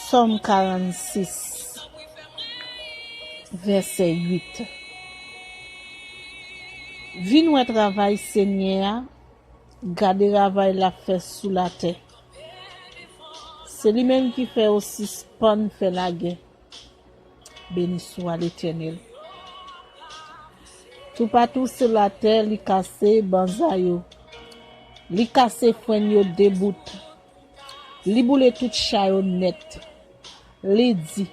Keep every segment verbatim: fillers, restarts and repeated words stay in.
Sòm karannsis, vèsè uit. Vin wè travay Senyè a, gade ravay l ap fè sou latè. Se li menm ki fè yo sispann fè lagè. Beni swa Letènèl. Toupatou sou latè, li kase banza yo. Li kase frenn yo de bout. Li boule tout cha yo nèt. Li di,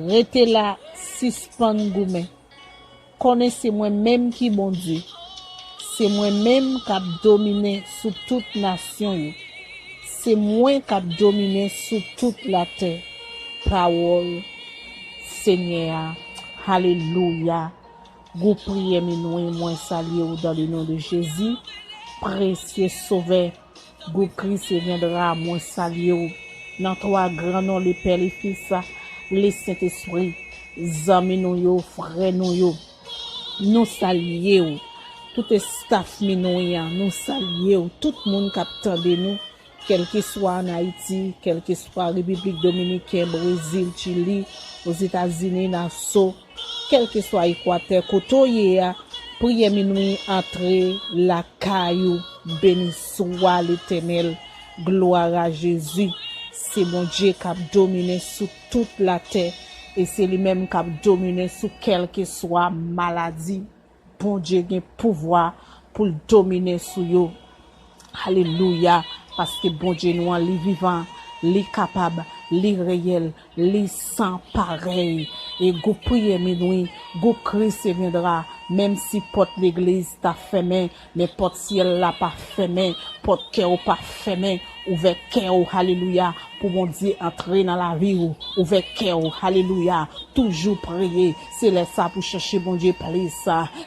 "Rete la, sispann goumen. Konnen se mwen menm ki Bondye. Se mwen menm k ap domine sou tout nasyon yo. Se mwen k ap domine sou tout latè." Pawòl Senyè a. Alelouya. Gwoup priyè Minwi, mwen salye w dans le nom de Jésus. Presye Sovè, gwoup Christ viendra, mwen salye w. Nan twa gran non, le Pè, le Fis, le Sentespri, zanmi nou yo, frè nou yo, nou salye w. Tout estaf Minwi an, nou salye w. Tout moun k ap tande nou, kèlkeswa ann Ayiti, kèlkeswa Repiblik Dominiken, Brezil, Chili, Ozetazini, Naso, kèlkeswa Ekwatè, kote w ye a, priyè Minwi antre lakay ou. Beni swa Letènèl, glwa a Jezi. Se Bondye k ap domine sou tout latè, e se li menm k ap domine sou kèlkeswa maladi. Bondye gen pouvwa pou l domine sou yo. Alelouya, paske Bondye nou an, li vivan, li kapab, li reyèl, li san parèy. E gwoup priyè Minwi, gwoup Christ viendra, menm si pòt legliz ta fèmen, men pòt syèl la pa fèmen, pòt kè w pa fèmen, ouvè kè w, alelouya, pou Bondye antre nan lavi w, ouvè kè w, alelouya, toujou priye, se lè sa pou chèche Bondye plis,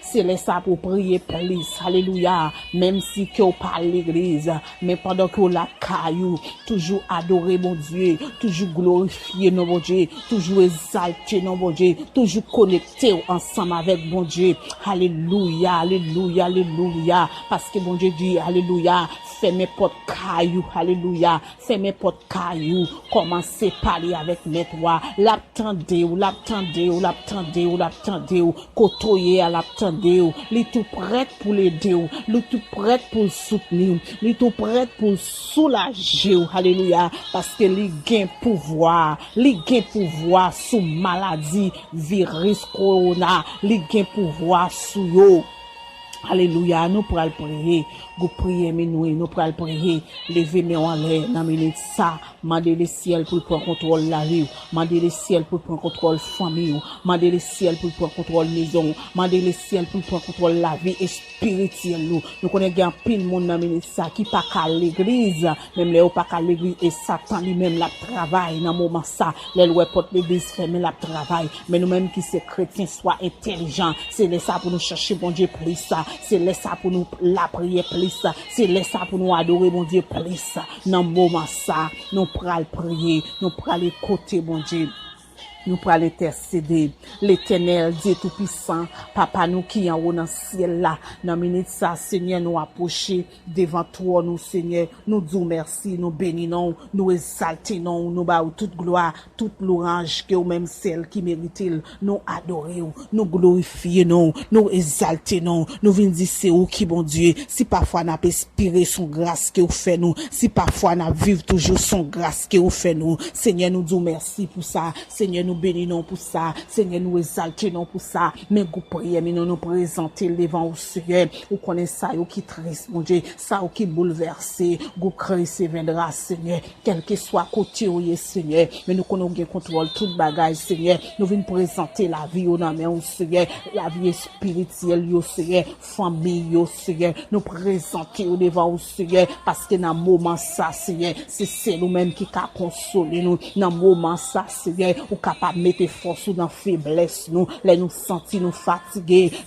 se lè sa pou priye plis, alelouya, menm si ke w pa al legliz, men pandan ke w lakay ou, toujou adore Bondye, toujou glorifye non Bondye, toujou egzalte non Bondye, toujou konekte w ansanm avèk Bondye, alelouya, alelouya, alelouya, paske Bondye di, alelouya, fèmen pòt kay ou, alelouya, fèmen pòt kay ou, kòmanse pale avèk mèt ou a, l ap tande w, l ap tande w, l ap tande w, l ap tande w, kote w ye a, l ap tande w, li tou prèt pou l ede w, li tou prèt pou l soutni w, li tou prèt pou l soulaje w, alelouya, paske li gen pouvwa, li gen pouvwa sou maladi, viris kowona, li gen pouvwa sou yo. Alelouya, nou pral priye. Gwoup priyè Minwi, nou pral priye. Leve men w anlè nan minit sa. Mande lesyèl pou l pran kontwòl lavi w. Mande lesyèl pou l pran kontwòl fanmi w. Mande lesyèl pou l pran kontwòl mezon w. Mande lesyèl pou l pran kontwòl lavi espirityèl ou. Nou konnen gen anpil moun nan minit sa ki pa ka al legliz. Menm lè yo pa ka al legliz, e Satan li menm l ap travay nan moman sa. Lè l wè pòt legliz fèmen, l ap travay. Men nou menm ki se kretyen, swa entèlijan. Se lè sa pou nou chèche Bondye plis. Se lè sa pou nou lapriyè plis. Se lè sa pou nou adore Bondye plis. Nan moman sa, nou pral priye, nou pral ekoute Bondye. Nou pral entèsede. Letènèl, Dye Toupisan, Papa nou ki anwo nan syèl la, nan minit sa, Senyè, nou apwoche devan twòn ou, Senyè. Nou di w mèsi, nou beni non w, nou egzalte non w, nou ba w tout glwa, tout lwanj ke w menm sèl ki merite l. Nou adore w, nou glorifye non w, nou egzalte non w. Nou vin di se ou ki Bondye. Si pafwa n ap espire, s on gras ke w fè nou. Si pafwa n ap viv toujou, s on gras ke w fè nou. Senyè, nou di w mèsi pou sa. Senyè, nou beni non w pou sa. Senyè, nou egzalte non w pou sa. Men gwoup priyè Minwi, nou prezante l devan ou, Senyè. Ou konnen sa yo ki tris, Bondye. Sa yo ki boulvèse. Gwoup Christ viendra, Senyè. Kèlkeswa kote yo ye, Senyè. Men nou konnen ou gen kontwòl tout bagay, Senyè. Nou vin prezante lavi yo nan men w, Senyè. Lavi espirityèl yo, Senyè. Fanmi yo, Senyè. Nou prezante yo devan ou, Senyè. Paske nan moman sa, Senyè, se sèl ou menm ki ka konsole nou. Nan moman sa, Senyè, ou kapab mete fòs ou nan feblès nou. Lè nou santi nou fatige, lè